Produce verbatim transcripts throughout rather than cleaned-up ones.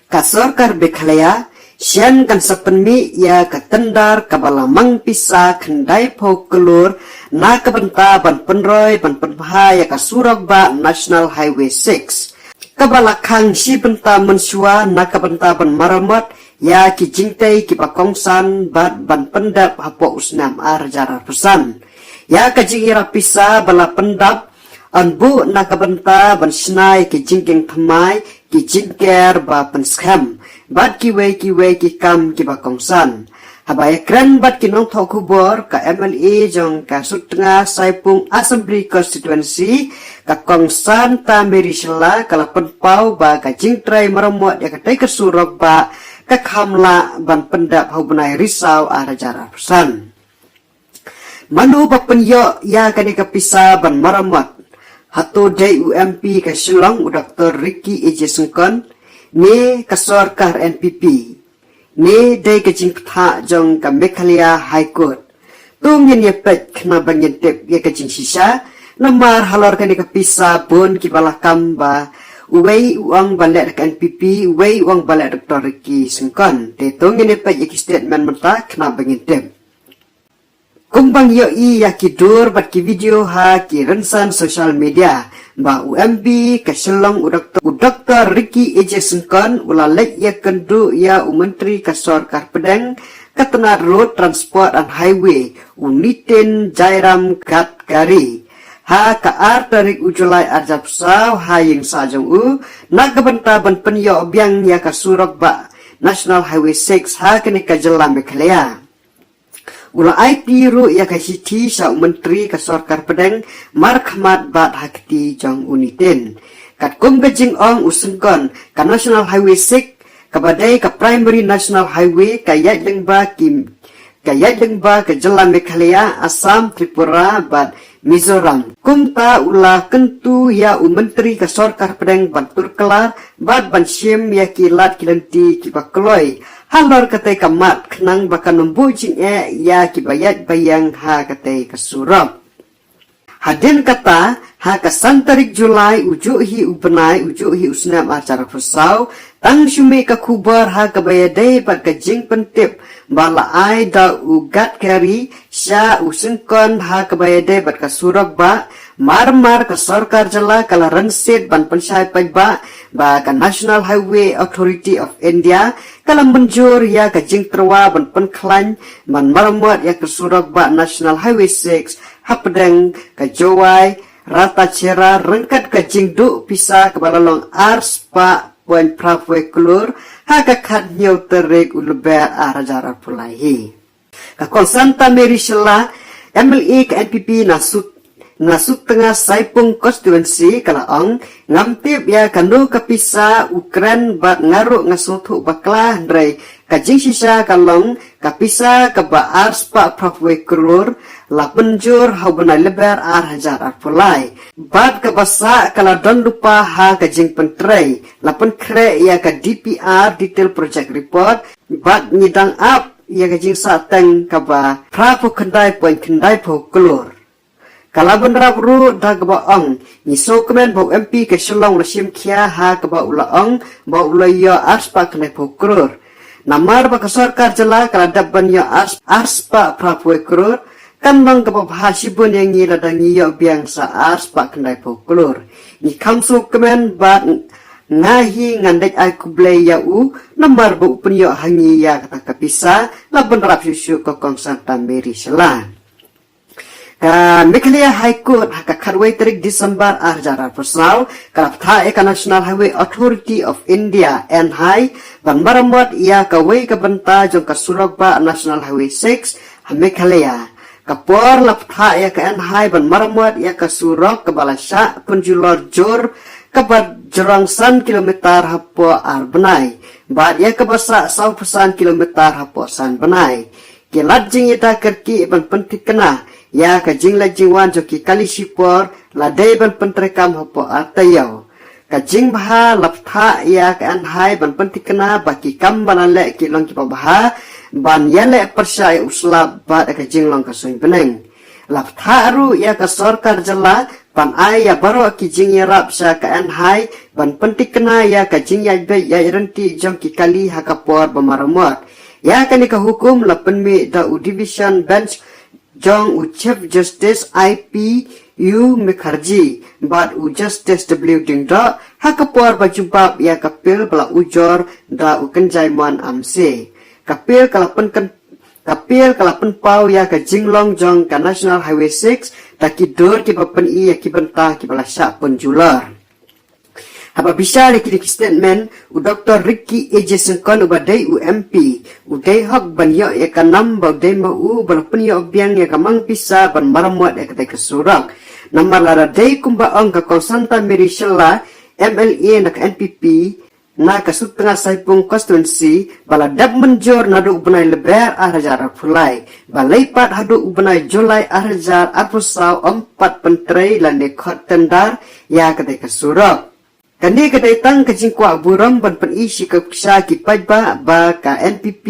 Ka sorkar Meghalaya shen kan sa pynmih ïa ka tender kaba la mang pisa khyndai phew klur na ka bynta ban pynroi ban pynbha ïa ka surok bah National Highway six, kaba la khang shi bynta mynshuwa na ka bynta ban maramot ïa ki jingtei kiba kongsan bad ban pyndep hapoh u snem ar hajar arphew san. Ïa ka jingïarap pisa ba la pyndap yn buh na ka bynta ban shna ïa ki jingkieng thymmai, ki jingker ba pynskhem bad kiwei kiwei ki kam kiba kongsan. Haba ïakren bad ki nongthoh khubor, ka M L A jong ka Sutnga Saipung Assembly Constituency, ka Kong Santa Mary Shylla, ka la pynpaw ba ka jingtrei maramot ïa katei ka surok bah ka kham lah ban pyndep ha u bnai Risaw ar hajar arphew san. Mano ba pynïoh ïa kane ka pisa ban maramot? Hato dei u M P ka Shillong, u Doktor Ricky A J Syngkon, ne ka sorkar N P P, ne dei ka jingbthah jong ka Meghalaya High Court? To ngin ïa peit khnang ba ngin tip ïa ka jingshisha. Namar halor kane ka pisa bun kiba la kam, ba uwei u ong ba leh da ka N P P, uwei u ong ba leh da Doktor Ricky Syngkon. Te to ngin ïa peit ïa ki statement mynta khnang ba ngin tip. Kumba ngi ïohi ïa ki dur bad ki video ha ki rynsan social media, ba u M P ka Shillong, u Doktor, u Doktor Ricky A J Syngkon, u la leit ïakynduh ïa u Myntri ka Sorkar Pdeng ka tnad Road Transport and Highway, u Nitin Jairam Gadkari, ha ka ar tarik u July ar hajar arphew saw ha ïing sah jong u, na ka bynta ban pynïoh biang ïa ka surok bah National Highway six ha kane ka jylla Meghalaya. U la aiti ruh ïa ka shithi sha u Myntri ka Sorkar Pdeng markhmat bad ha kti jong u Nitin. Katkum ka jingong u Syngkon, ka National Highway six, kaba dei ka Primary National Highway, ka ïaid lyngba ki, ka ïaid lyngba ka jylla Meghalaya, Assam, Tripura bad Mizoram. Kumta u la kyntu ïa u Myntri ka Sorkar Pdeng ban tur klar bad ban shim ïa ki lad ki lynti kiba kloi halor katei ka mat, khnang ba kan ym buh jingeh ïa kiba ïaid ba ïeng ha katei ka surok. Hadien kata, ha ka san tarik July, u juh hi u bnai, u juh hi u snem ar hajar arphew saw, tang shu mih ka khubor ha kaba ïadei bad ka jingpyntip ba la ai da u Gadkari sha u Syngkon ha kaba ïadei bad ka surok bah, mar mar ka sorkar jylla ka la rynsied ban pynshai paidbah ba ka National Highway Authority of India ka la mynjur ïa ka jingtyrwa ban pynkhlaiñ ban maramot ïa ka surok bah National Highway six hapdeng ka Jowai Ratacherra ryngkat ka jingduh pisa kaba la long ar spah point phra phew klur ha ka khathynñiew tarik u Lber ar hajar arphew lai hi. Ka Kong Santa Mary Shylla, M L A ka N P P na Sut, na Sutnga Saipung Constituency ka la ong, ngam tip ïa kano ka pisa u kren bad nga ruh nga sngewthuh bakla, hynrei ka jingshisha ka long ka pisa kaba ar spah phra phew klur la pynjur ha u bnai Lber ar hajar arphew lai. Bad kaba sah ka la don lypa ha ka jingpyntrei, la pynkhreh ïa ka D P R, Detail Project Report, bad ngi dang ap ïa ka jingsahteng kaba phra phew khyndai point khyndai phew klur. Ka la bynrap ruh da kaba ong, ngi sngewkmen ba u M P ka Shillong u la shim khia ha kaba u la ong ba u la ïoh ar spah khyndai phew klur. Namar ba ka sorkar jylla ka la dep ban ïoh ar, ar spah phra phew klur, kan long kaba bha shibun ïa ngi lada ngi ïoh biang sa ar spah khyndai phew klur. Ngi kham sngewkmen bad nga hi ngan leit ai khublei ïa u, namar ba u pynïoh ha ngi ïa kata ka pisa, la bynrap shuh shuh ka Kong Santa Mary Shylla. Ka Meghalaya High Court ha ka khatwei tarik December ar hajar arphew saw, ka la pynthah ïa ka National Highway Authority of India, N H A I, ban maramot ïa kawei ka bynta jong ka surok bah National Highway six ha Meghalaya. Ka por la pynthah ïa ka N H A I ban maramot ïa ka surok kaba la shah pynjulor jur kaba jrong san kilometer hapoh ar bnai, bad ïa kaba sah saw phew san kilometer hapoh san bnai. Ki lad jingïada kyrkieh ban pynthikna ïa ka jingleit jingwan jong ki kali shipor la dei ban pyntreikam hapoh ar taïew. Ka jingbha, la pynthah ïa ka N H A I ban pynthikna ba ki kam ba la leh ki long kiba bha, ban ïaleh pyrshah ïa u slap bad ka jinglong ka suiñ bneng. La pynthah ruh ïa ka sorkar jylla ban ai ïa baroh ki jingïarap sha ka N H A I ban pyntikna ïa ka jingïaid beit ïaid ryntih jong ki kali ha ka por ba maramot. Ïa kane ka hukum la pynmih da u Division Bench jong u Chief Justice I P U Mukherjee bad u Justice W Diengdoh ha ka por ba jubab ïa ka pil ba la ujor da u Kynjai Mon Amse. Ka pil ka la pynken ka pil ka la pynpaw ïa ka jinglong jong ka National Highway six da ki dur kiba pyni ïa ki bynta kiba la shah pynjulor. Haba bishar ïa kine ki statement, u Doktor Ricky A J Syngkon uba dei u M P u dei hok ban ïoh ïa ka nam ba u dei ma u ba la pynïoh biang ïa ka mang pisa ban maramot ïa katei ka surok. Namar lada dei kumba ong ka Kong Santa Mary Shylla, M L A na ka N P P na ka Sutnga Saipung constituency ba la dep mynjur naduh u bnai Lber ar hajar arphew lai ba lei pat haduh u bnai July ar hajar arphew saw ym pat pyntrei lane khot tender ïa katei ka surok. Kane ka dei tang ka jingkwah burom ban pyni shi ka sha ki paidbah ba ka N P P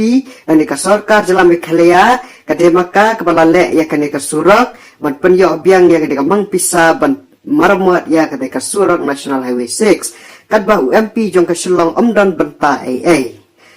lane ka sorkar jylla Meghalaya ka dei ma ka kaba la leh ïa kane ka surok ban pynïoh biang ïa kane ka mang pisa ban maramot ïa kane ka surok National Highway six. Katba u M P jong ka Shillong ym don bynta ei ei.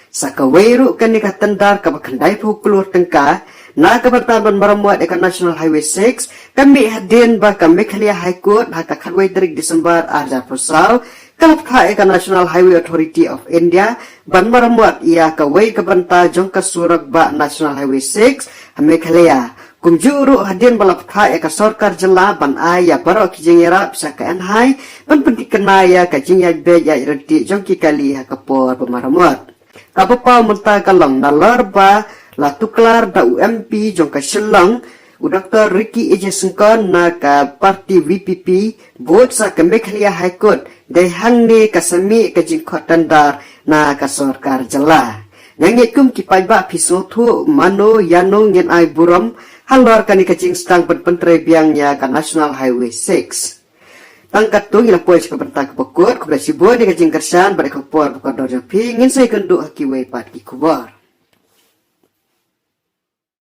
Sa kawei ruh kane ka tender kaba khyndai phew klur tyngka na ka bynta ban maramot ïa ka National Highway six ka mih hadien ba ka Meghalaya High Court ha ka khatwei tarik December ar hajar arphew saw ka la pynthah ïa ka National Highway Authority of India ban maramot ïa kawei ka bynta jong ka surok ba National Highway six ha Meghalaya. Kumjuh ruh hadien ba la pynthah ïa ka sorkar jylla ban ai ïa baroh ki jingïarap sha ka N H A I ban pyntikna ïa ka jingïaid beit ïaid ryntih jong ki kali ha ka por ba maramot. Kaba paw mynta ka long nalor ba la tuklar da u M P jong ka Shillong u Doktor Ricky A J Syngkon na ka party V P P bud sa ka Meghalaya High Court dei hangne ka sa mih ka jingkhot tender na ka sorkar jylla. Nga ngeit kum ki paidbah phi sngewthuh mano ïano ngin ai burom halor kane ka jingsdang ban pyntrei biang ïa ka National Highway six. Tang katto ngi la poi sha ka bynta kaba kut, khublei shibun ïa ka jingkyrshan bad ïa ka por ba kordor jong phi. Ngin sa ïakynduh ha kiwei pat ki khubor.